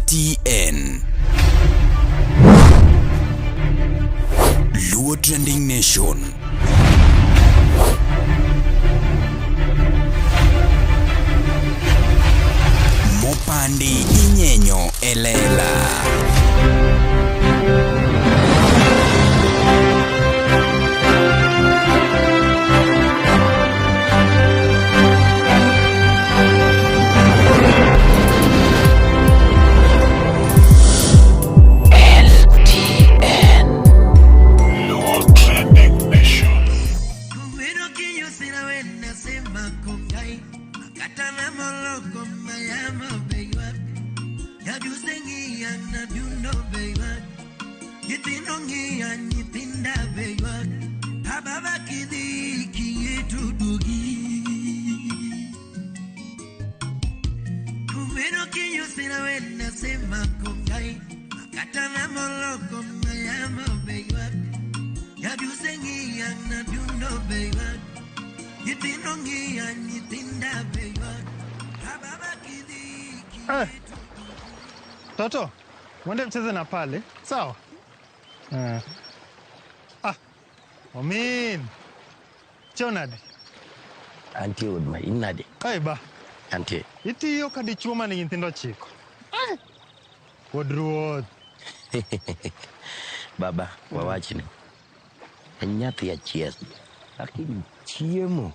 LTN. Luo Trending Nation. Mopandi inyenyo e lela. Eh, Toto, mwende mcheze na pale, sawa? Eh. Ah, Omin. Chonade. Antie od ma in nade? Ai ba. Antie. Itiyo ka dichuo ma nigi nyithindo ochiko. Wuod ruoth. Baba, wawachni. En nyathi achiel. Lakini chiemo.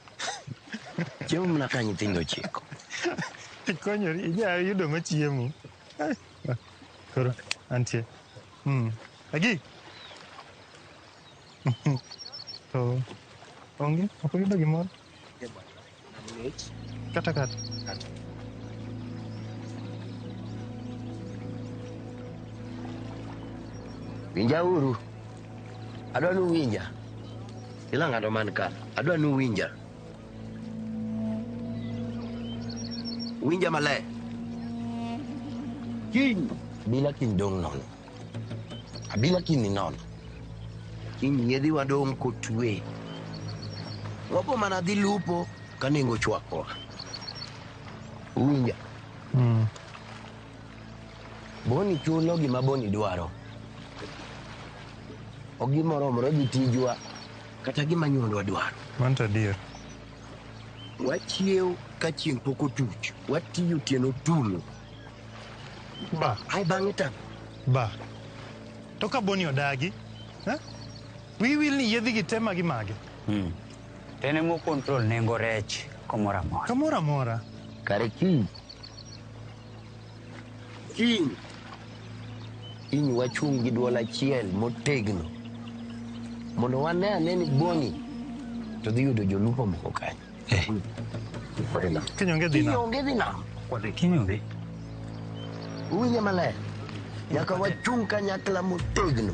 Chiemo mana ka nyithindo ochiko. Ikonyori, ija yudo machiemo. Eh, Koro, antie. Agi. To onge, ok oyudo gimoro. Kata kata. Winja uru. Adwa ni uwinja. Kila ng'ato man ka. Adwa ni uwinja. Winja maler. Kiny. Abila kiny dong' nono. Abila kiny ni nono. Kiny yedhi wadong' kotwe. Wapo mana dhi lupo ka nengo chwakowa. Uwinja. Boni chulo gima Boni dwaro. Ok gima oromore gi tijwa kata gima nyuondwa dwaro. Mano to adier. Wachiew ka chieng' pok otuch. Watiyo otieno tulu. Ba. Ai bang'e ta. Ba. To ka Boni odagi, eh? Wiyi wil ni yedhi gi te magi mage. To en ema o control nengo rech kamoro amora. Kamoro amora. Kare kiny. Kiny. Kiny wachung' gi duol achiel motegno. Mondo wane ane ni Boni to dhi yudo jolupo moko kanyo. Kiny onge dhi Kiny nam. onge dhi nam. Kiny onge. Uwinja maler. Nyaka wachung' kanyakla motegno.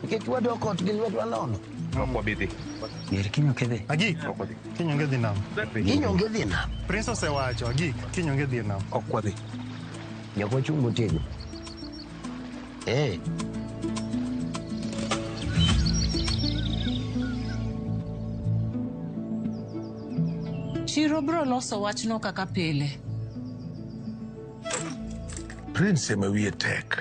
Nikech wadok ot gi lwetwa nono. Ger kiny ok idhi. Agik. Kiny onge dhi nam. Kiny onge dhi nam. Prince osewacho, Agik, kiny onge dhi nam. Ok wadhi. Nyaka wachung' motegno. Eh. Chiro bro loso wachno kaka pile. Prince ema wiye tek.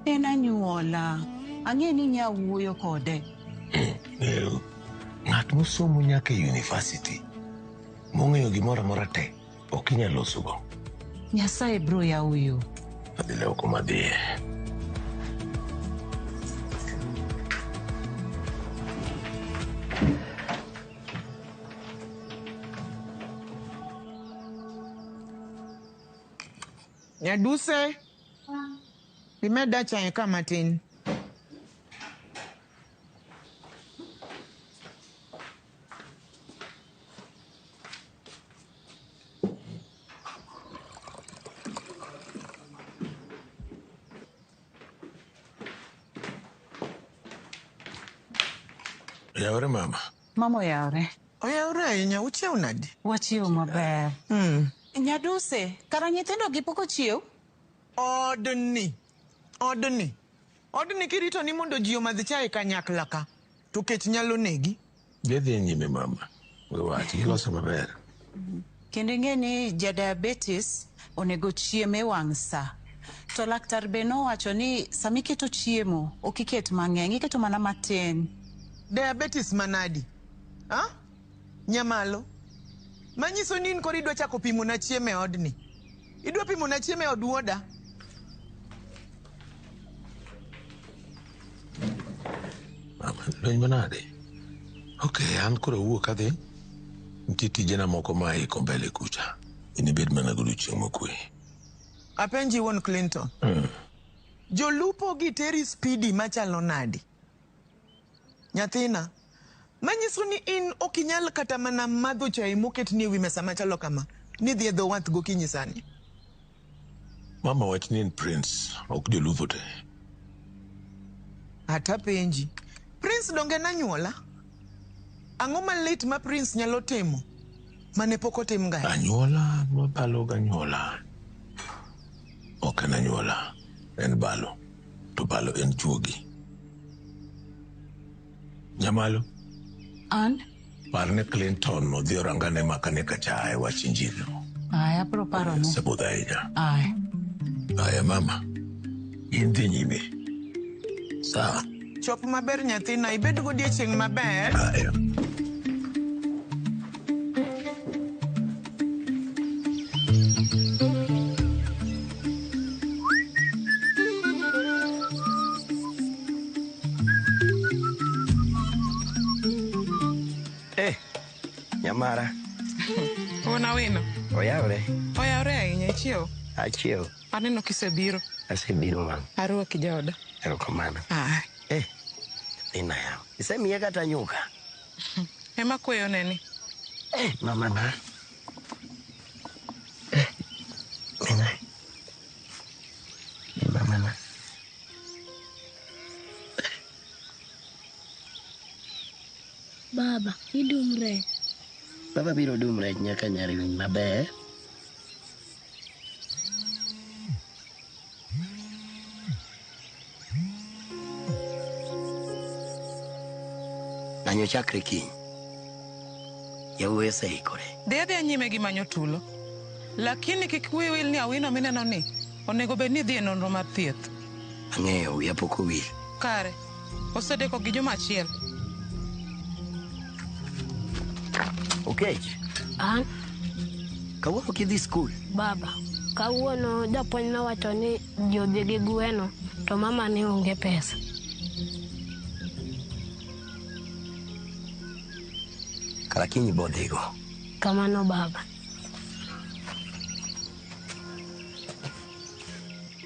En anyuola. Ang'e ni inya wuoyo kode. Ng'eyo, ng'at mosomo nyaka e university, mong'eyo gimoro amora te, ok inyal losogo. Nyasaye bro yawo yo. Adhi lewo kuma adhiye. Nyaduse, imeda chae ka matin. Oyawore mama. Mama oyawore. Oyawore ahinya, uchiew nade? Wachiew maber. Nyaduse, kara nyithindo gi pok ochiew? Odni, odni, odni kirito ni mondo ji omadh chae kanyakla ka, to kech nyalo negi. Gidhi nyime mama. We wach, giloso maber. Kendo ing'e ni ja diabetes Onego chiem e wang' sa. To laktar be nowacho ni sama iketo chiemo, ok iket mang'eny, iketo mana matin. Diabetes manadi? Ha? Nyamalo. Manyiso ni in koro idwa chako pimona chiemo e odni. Idwa pimona chiemo e od wuoda? Mama, lweny manade? Ok, an koro awuok adhi. Nitie tijena moko ma iko mbele kucha. Inibed mana godiochieng' mokwe. Apenji wuon Clinton. Jolupo gi teri spidi machalo nadi? Nyathina, manyiso ni in ok inyal kata mana madho chai moketni e wi mesa machalo kama. Nidhi e dho wath gokinyi sani. Mama wach ni en Prince, ok jolupo te. Ata penji. Prince donge en anyuola? Ang'o malit ma Prince nyalo timo mane pok otim ga? Anyuola mabalo ganyuola. Ok en anyuola, en balo. To balo en juogi. Nyamalo, An? parne Clinton odhi orangane makanika cha e wach injili. Aya, abro parone. Osebudho ahinya. Aya. Aya mama, in dhi nyime. Sawa. Chop maber nyathina, ibed godiochieng' maber. Aya. Eh, nyamara, Wuon Awino, oyawre. oyawre ahinya ichiewo. Achiew, Aneno kisebiro. asebiro mama. Arwaki jaoda. Erokamano. Ah, Eh, nyathina yawa. Isemiye kata nyuka? ema kweyo neni. Eh, mama na. Eh, mina. Mama na. Baba, idum rech. Baba biro dum rech nyaka nyari winj maber. Ng'anyo chakre kiny. Yawuoyi oseikore. Dhi adhiya nyime gi manyo tulo. Lakini kik wiyi wil ni Awino mineno ni onego bed ni idhi e nonro mar thieth. Ang'eyo wiya pok owil. Kare, osedeko gi juma achiel. Okech, An? kawuono kidhi skul. Baba, kawuono japuonj nowacho ni ji odhi gi gweno to mama ne onge pesa. Kara kiny bodhigo. Kamano baba.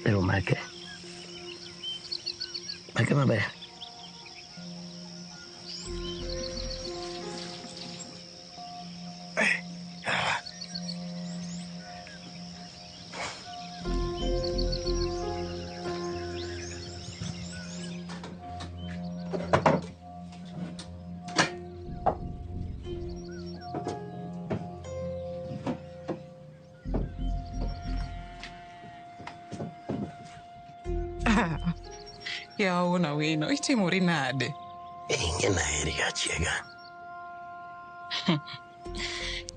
Pero make. Make maber. Yawa wuon Awino, itimori nade? Ing'e naheri ga chiega.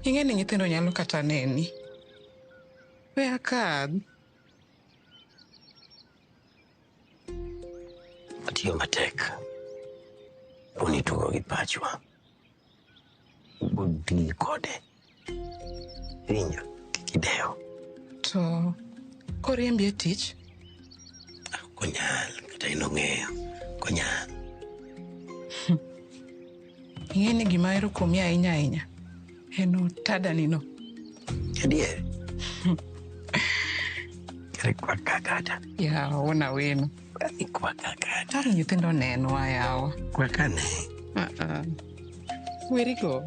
Ing'e ni nyithindo nyalo kata neni. We akadh. Atiyo matek. Unitugo gi pachwa. Bodhi kode. Winjo, kik idew. To koriembi e tich, Konyal, kata in ong'eyo. Konyal. ing'e ni gima ahero kuomi ahinya ahinya en otadani no. Adier. Kare kwaka kata. Yawa wuon Awino. Kwaka kata. Ang' nyithindo nenwa yawa. Kwaka ne. Uh-uh. Werigo.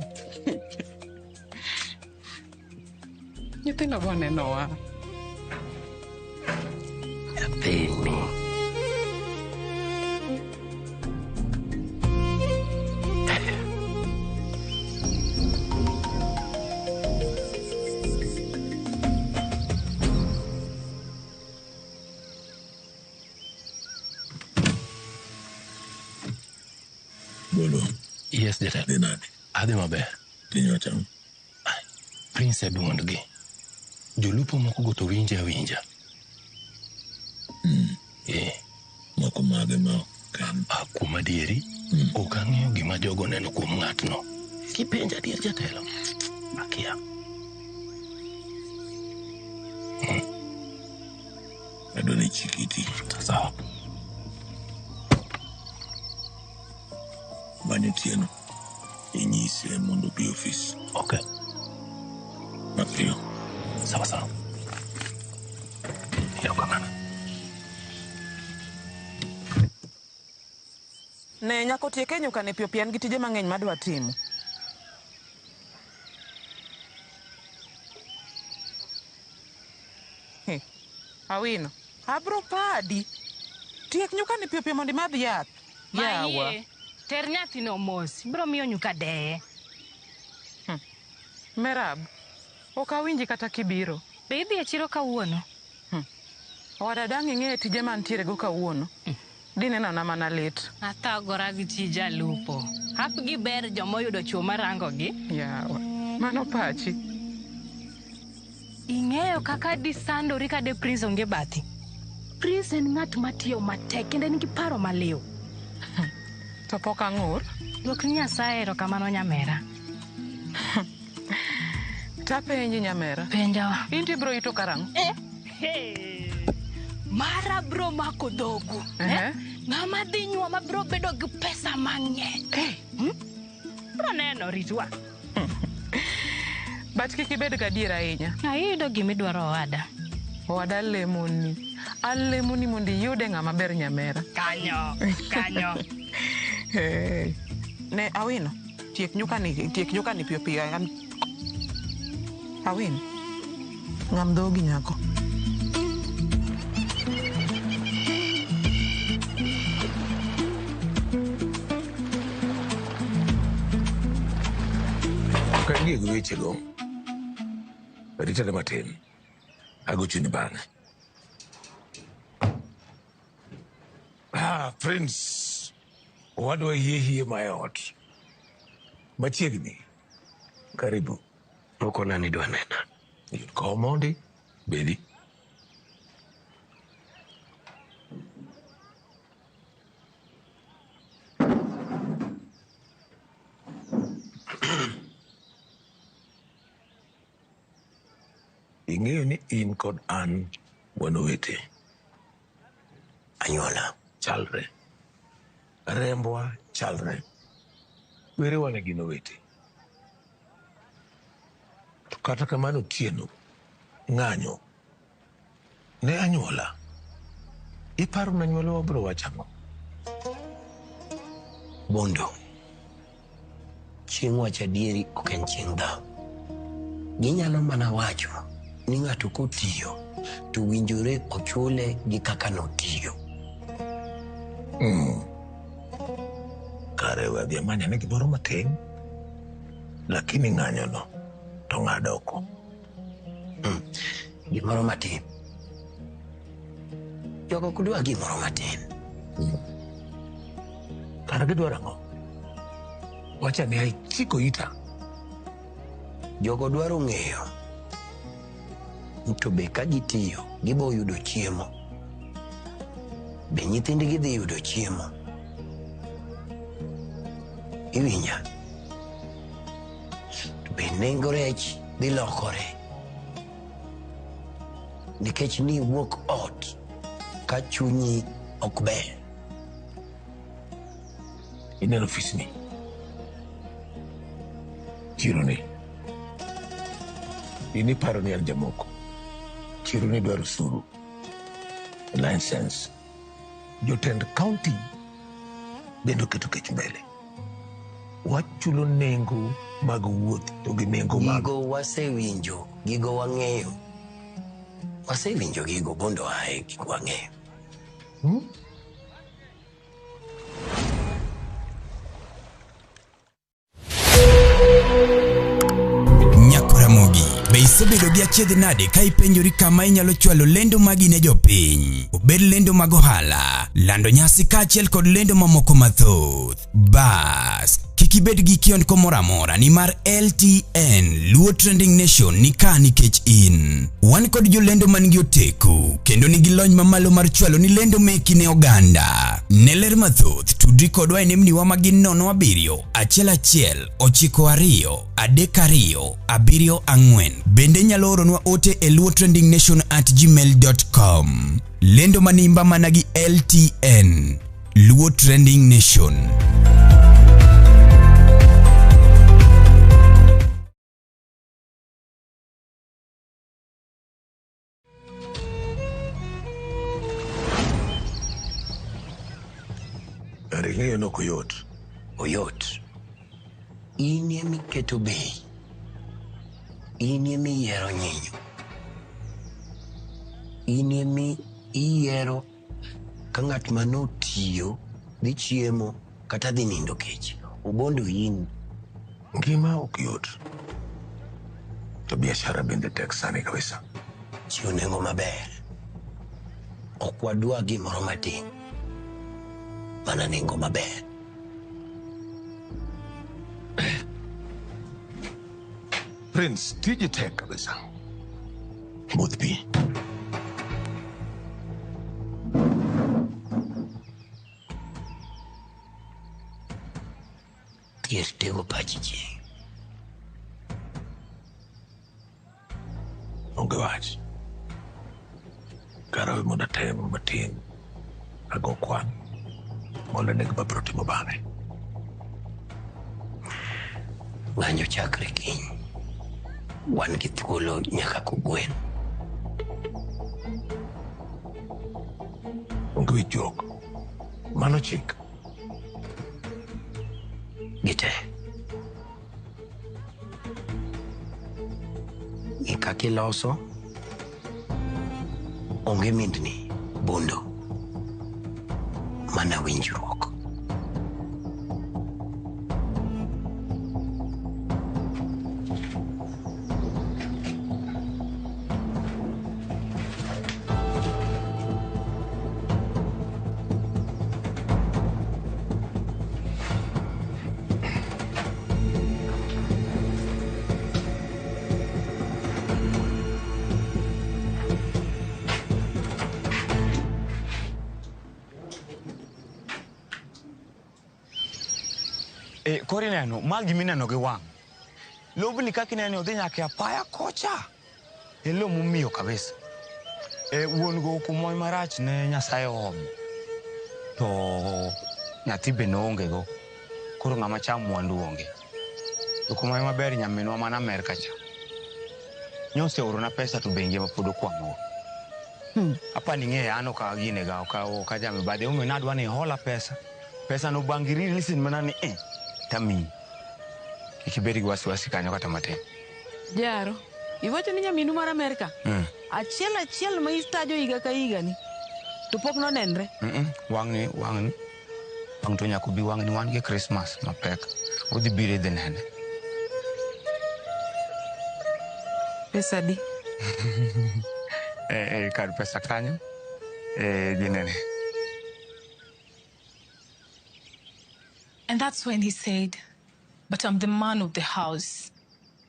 Nyithindo bo nenowa. Nyathini. Bolo, Yes, jatelo. dhi nade? Adhi maber. Piny wachang'. Prince e duondgi. Jolupo moko go to winje awinja. Eh. Moko mage ma ok en. Ah, kuom adieri, ok ang'eyo gima jogo neno kuom ng'atno. Kipenja adier jatelo, akia. Adwa ni ichik iti. Sawa. Many Otieno. Inyise mondo obi ofis. Okay. Mapiyo. Sawa sawa. Erokamano. Ne, nyako tiek e nyuka ni piyo piyo an gi tije mang'eny madwa timo. He, Awino, abro padi. Tiek nyuka ni piyo piyo mondo imadh yath. Yawa. Mayie, ter nyathino mos, ibiro miyo nyuka deye. Merab, ok awinji kata kibiro. Be idhi e chiro kawuono? Owada dang' ing'e tije mantiere go kawuono. Dinenona mana lit. Athagora gi tij jalupo. Hapgi ber joma oyudo chwo marangogi. Yawa, mano pachi. Ing'eyo kaka disandori ka de Prince onge bathi. Prince en ng'at matiyo matek kendo en gi paro maliw. To pok ang'ur. Dwok ni Nyasaye erokamano nyamera. Tapenji nyamera. Penjawa. In to ibiro ito karang'o? Hey. Mara bro mako dhogu. Eh? Ng'ama dhi nyuoma bro bedo gi pesa mang'eny. Hmm? Bro neno ritwa. But kik ibed gadier ahinya. Ayudo gimidwaro owada. Owada alemoni. Alemoni mondo iyude ng'ama ber nyamera. Kanyo, kanyo. Hey. Ne Awino, tiek nyuka ni, tiek nyuka ni piyo piyo. An... Awino, ng'am dhogi nyako. Ok ayie gi wechego. Ritane matin. Agochoni bang'e. Ah, Prince. Owadwa hie hie ma e ot. Machiegni. Karibu. Okona ni idwa nena. Yud kom mondi. Bedi. Ing'eyo ni in kod an wan owete. Anyuola. Chalre. Rembwa chalre. Werewa ne gin owete. To kata kamano Otieno, ng'anyo ne anyuola. Iparo ni anyuola wa biro wacho ang'o? Bondo. Chieng' wacho adieri ok en chieng' dhaw. Ginyalo mana wacho ni ng'ato kotiyo to winjore ochule gi kaka notiyo. Kare we adhi amany ane gimoro matin. Lakini ng'anyono to ng'ad oko. Gimoro matin. Jogo ok dwa gimoro matin. Kara gidwaro ang'o? Wacha ni achiko ita. Jogo dwaro ng'eyo ni to be ka gitiyo gibo yudo chiemo. Be nyithindgi dhi yudo chiemo. Iwinja? To be nengo rech dhi lokore. Nikech ni wuok ot ka chunyi ok ber. Ineno ofisni. Chironi. In iparo ni an jamoko. Chironi dwaro osuru. License. Jotend county bende oketo kech mbele. Wachulo nengo mag wuoth to gi nengo mag... Gigo wasewinjo, gigo wang'eyo. Wasewinjo gigo bondo ae gik wang'eyo. Nyakoramogi, be isebedo gi achiedh nade ka ipenjori kama inyalo chwalo lendo magi ne jopiny? Obed lendo mag ohala, lando nyasi kaachiel kod lendo mamoko mathoth. Bas, kik ibed gi kiondko moro amora nimar LTN Luo Trending Nation ni ka nikech in. Wan Wan kod jolendo man gi oteku kendo nigi lony mamalo mar chwalo ni lendo meki ne oganda. Ne ler mathoth, tudri kodwa e nembniwa ma gin 07 11 92 32 74. Bende inyalo oronwa ote e luotrendingnation@gmail.com. Lendo manimba mana gi LTN. Luo Trending Nation. Kare ing'eyo ni ok oyot. Oyot. In ema iketo bei. In ema iyiero nyinyo. In ema iyiero ka ng'at mane otiyo dhi chiemo kata dhi nindo kech. Obondo in. Ngima ok yot. To biashara bende tek sani kabisa. Chiwo nengo maber. Ok wadwa gimoro matin. Mana nengo maber. Prince, tiji tek kabisa. Modh pi. Dhier tego pach ji. Onge wach. Kara we mondo atem matin. Ago kwan. Mondo ane gima abiro timo bang'e. Ng'anyo chakre kiny. Wan gi thuolo nyaka kogwen. Onge wich juok. Mano chik. Gite. Ng'i kaka iloso. Onge mindni, bondo. Mana winjruok. E, koro ineno, ma gima ineno gi wang'. Lobni kaka ineno odhi nyaka e apaya kocha. En lo momiyo kabisa. E, wuon go kumony marach ne Nyasaye oomo. To nyathi be noonge go. Koro ng'ama cham mwandu onge. To kumony maber nyaminwa man Amerka cha. Nyoseorona pesa to bengi ema pod okwamo. Apa ni ing'eyo an ok agine ga ok ok aja mibadhi. Emomiyo nadwa ni ihola pesa. Pesa no bang' listen mana ni eh tamiyi. Kik ibed gi wasiwasi kanyo kata matin. Jaro, iwacho ni nyaminu mar Amerka? Achiel achiel ma istajo higa ka higa ni. To pok nonenre. Wang'ni wang'ni. Wang' to nyaka obi wang'ni wan gi Christmas mapek. Odhi biro idhi nene. Pesa di? Eh, kar pesa kanyo. Eh, ginene. And that's when he said, But I'm the man of the house.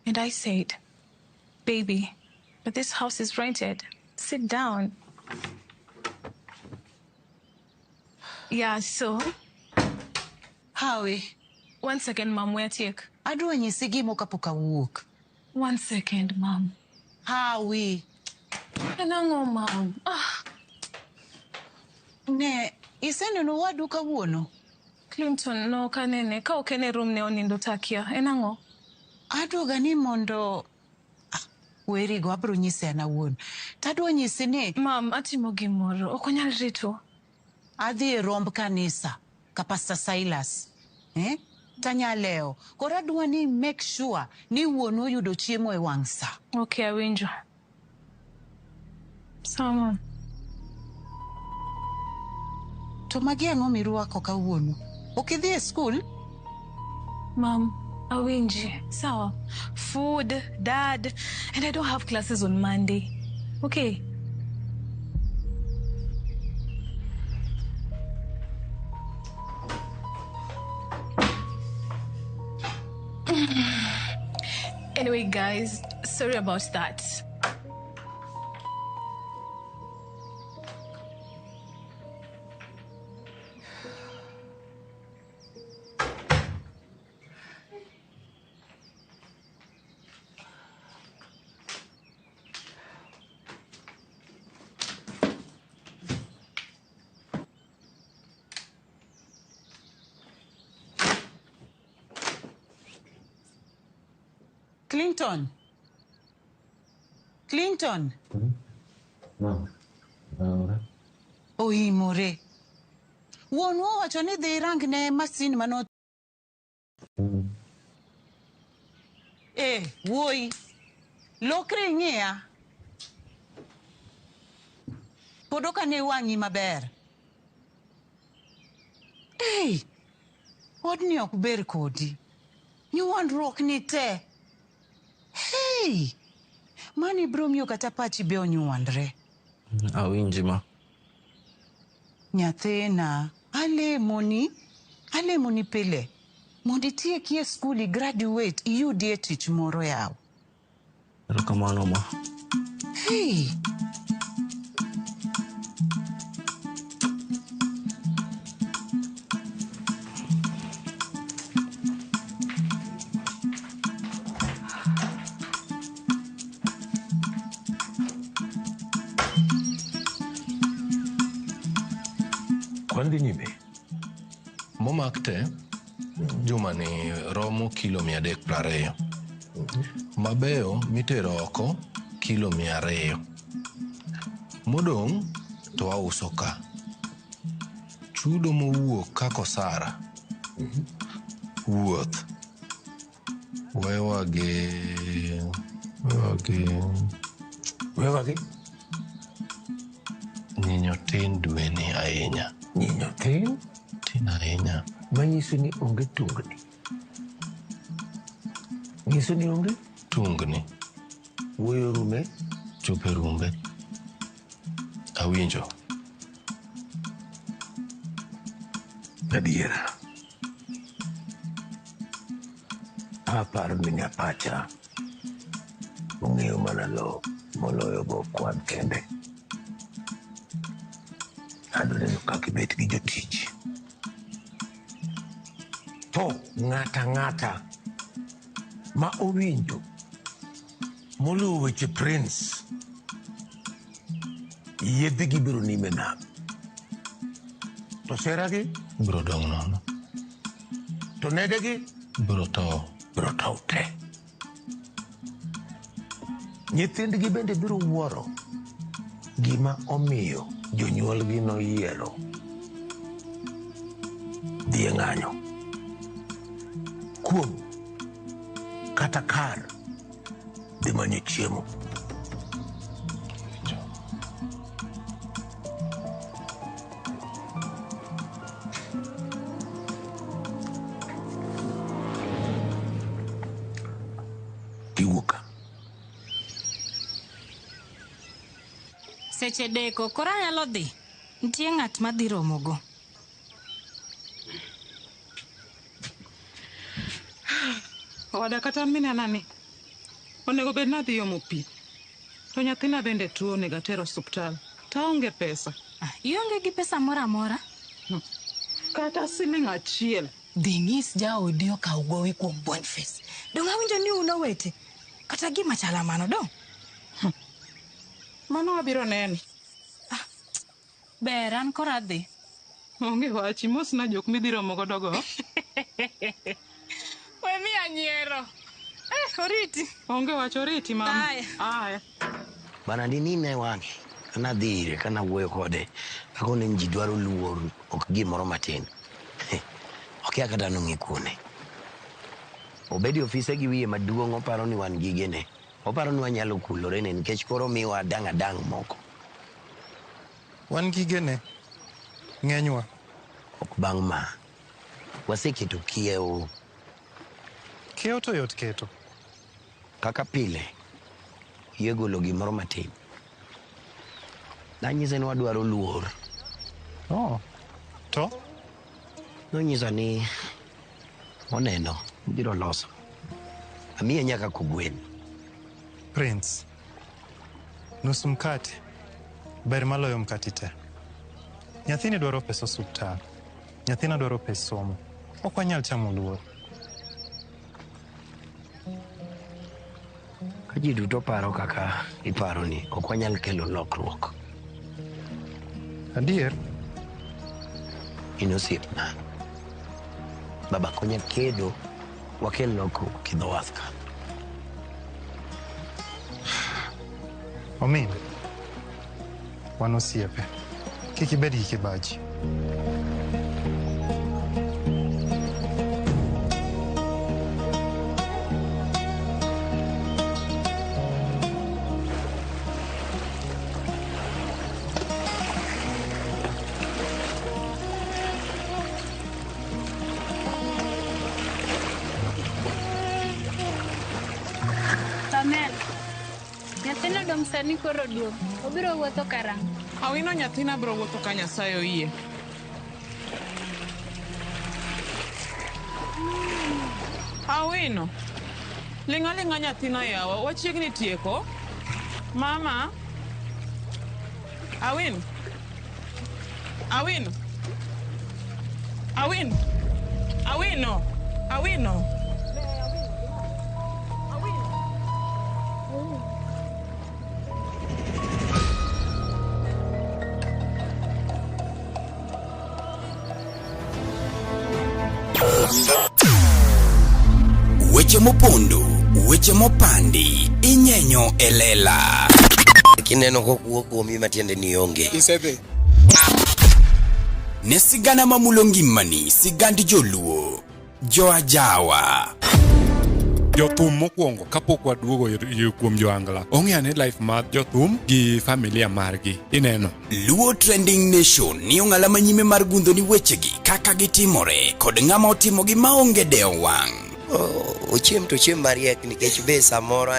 And I said, Baby, but this house is rented. Sit down. Yeah, so. Hawi. One second, Mom, where take? Adwa nyisi gimo kapok awuok. One second, Mom. Hawi. Anang'o, Mom. Ah. Ne, iseneno wadu kawuono? Clinton, no ok anene. Ka ok en e room ne onindo takia. En ang'o? Adwoga ni mondo ah, werigo abiro nyisi an awuon. Tadwa nyisi ni Mam, atimo gimoro. Ok onyal rito. Adhi e romb kanisa ka Pastor Silas. Eh? Tanyaleo. Koro adwa ni make sure ni wuonu oyudo chiemo e wang' sa. Okay, awinjo. Sawa, Mom. To magi ang'o mirwako kawuono? Ok idhi e skul? Mom, awinji. Sawa. Food, dad, and I don't have classes on Monday. Okay. Anyway, guys, sorry about that. Clinton. Clinton. Oimore. Wuonu owacho ni dhi irangne masin mano. Eh, wuoyi. Lokri ing'iya. Pod ok ane wang'i maber. Ei, odni ok ber kodi. Nywandruok ni te. Hey! Mani biro miyo kata pachi be onywandre. Awinji ma. Nyathina, alemoni, alemoni pile. Mondo itieki e skul i graduate iyudie tich moro yawa. Erokamano ma. Hey! Kwan dhi nyime. Momak te juma ni romo kilo 320. Mabeyo mitero oko kilo 200. Modong' to wauso ka. Chudo mowuok kaka osara. Wuoth. Wewa gi Wewa gi Nyinyo tin dwe ni ahinya. Nyinyo tin? Tin ahinya. Manyiso ni onge tungni. Nyiso ni onge? Tungni. Wuoyo rume? Chope rumbe. Awinjo. Adiera. Aparo ni nyapacha ong'eyo mana lo moloyo go kwan kende. Adwa neno kaka ibet gi jotich. To ng'ata ng'ata ma owinjo moluwo weche Prince, yedhegi biro nime nam. To seragi? Biro dong' nono. To nedegi? Biro tow. Biro tow te. Nyithindgi bende biro wuoro gima omiyo jonyuolgi noyiero dhi e ng'anyo. Kuom kata kar dhi manyo chiemo. Iwuok ka. Seche deko koro anyalo dhi. Nitie ng'at madhi romogo. Oda kata minena ni onego bed ni adhi omo pi. To nyathina bende tuo onego ater osuptal. To aonge pesa. Ionge gi pesa moro amora? Kata siling achiel. Dhi nyis jaodi okaw gowi kuom Boniface. Dong' awinjo ni un owete. Kata gima chalo mano dong'. Mano wabiro neno. Ber, an koro adhi. Onge wach, imosna jok midhi romo godo go. We miya nyiero. Oriti. Onge wach, oriti mama. Aya. Aya. Bana dinine wang'e kana dhi ire kana wuoyo kode akone ni ji dwaro luor ok gimoro matin. Okia kata nong'i kuone. Obedi ofise gi wiye maduong' oparo ni wan gigene. Oparo ni wanyalo kulorene nikech koro miwa adang' adang' moko. Wan gigene. Ng'enywa. Ok bang' ma. Waseketo kiewo. Kiewo to yot keto. Kaka pile, yie golo gimoro matin. Nanyise ni wadwaro luor. Oh. To? Nonyisa ni oneno, obiro loso. Amiye nyaka kogwen. Prince. Nus mkate ber maloyo mkati te. Nyathini dwaro pesa osuptal. Nyathina dwaro pes somo. Ok wanyal chamo luor. Ka ji duto paro kaka iparo ni ok wanyal kelo lokruok. Adier? In osiepna. Baba konya kedo wakel lokruok e dho wath ka. Omin, wan osiepe. Kik ibed gi kibaji. Pamela, nyathino dong' sani koro duong'. Obiro wuotho karang'o? Awino nyathina biro wuotho ka Nyasaye oyie. Awino. Ling' aling'a nyathina yawa, wachiegni tieko. Mama. Awino. Awino. Awino. Awino. Awino. Weche mopondo, weche mopandi, inyenyo e lela. Kineno kokuo kuomi matiende ni onge. Isedhi. Ne sigana mamulo ngimani, sigand joluo, joajawa. Jothum mokwongo kapok waduogo kuom joangla ong'e ane life mar jothum gi familia margi ineno. Luo Trending Nation ni ong'ala manyime mar gundho ni wechegi kaka gitimore kod ng'ama otimogi maonge dewo wang'. Ochiem to ochiem mariek nikech be samoro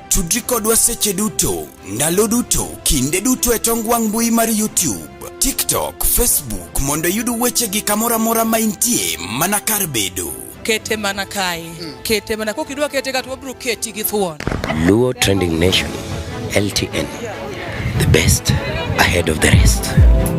Tudri kodwa seche duto, ndalo duto, kinde duto e tong wang' mbui mar YouTube, TikTok, Facebook mondo iyud wechegi kamoro amora ma intie mana kar bedo. Kete mana kae. Kete mana kokidwa kete ka to wabiro keti gi thuon. Luo Trending Nation, LTN, the best ahead of the rest.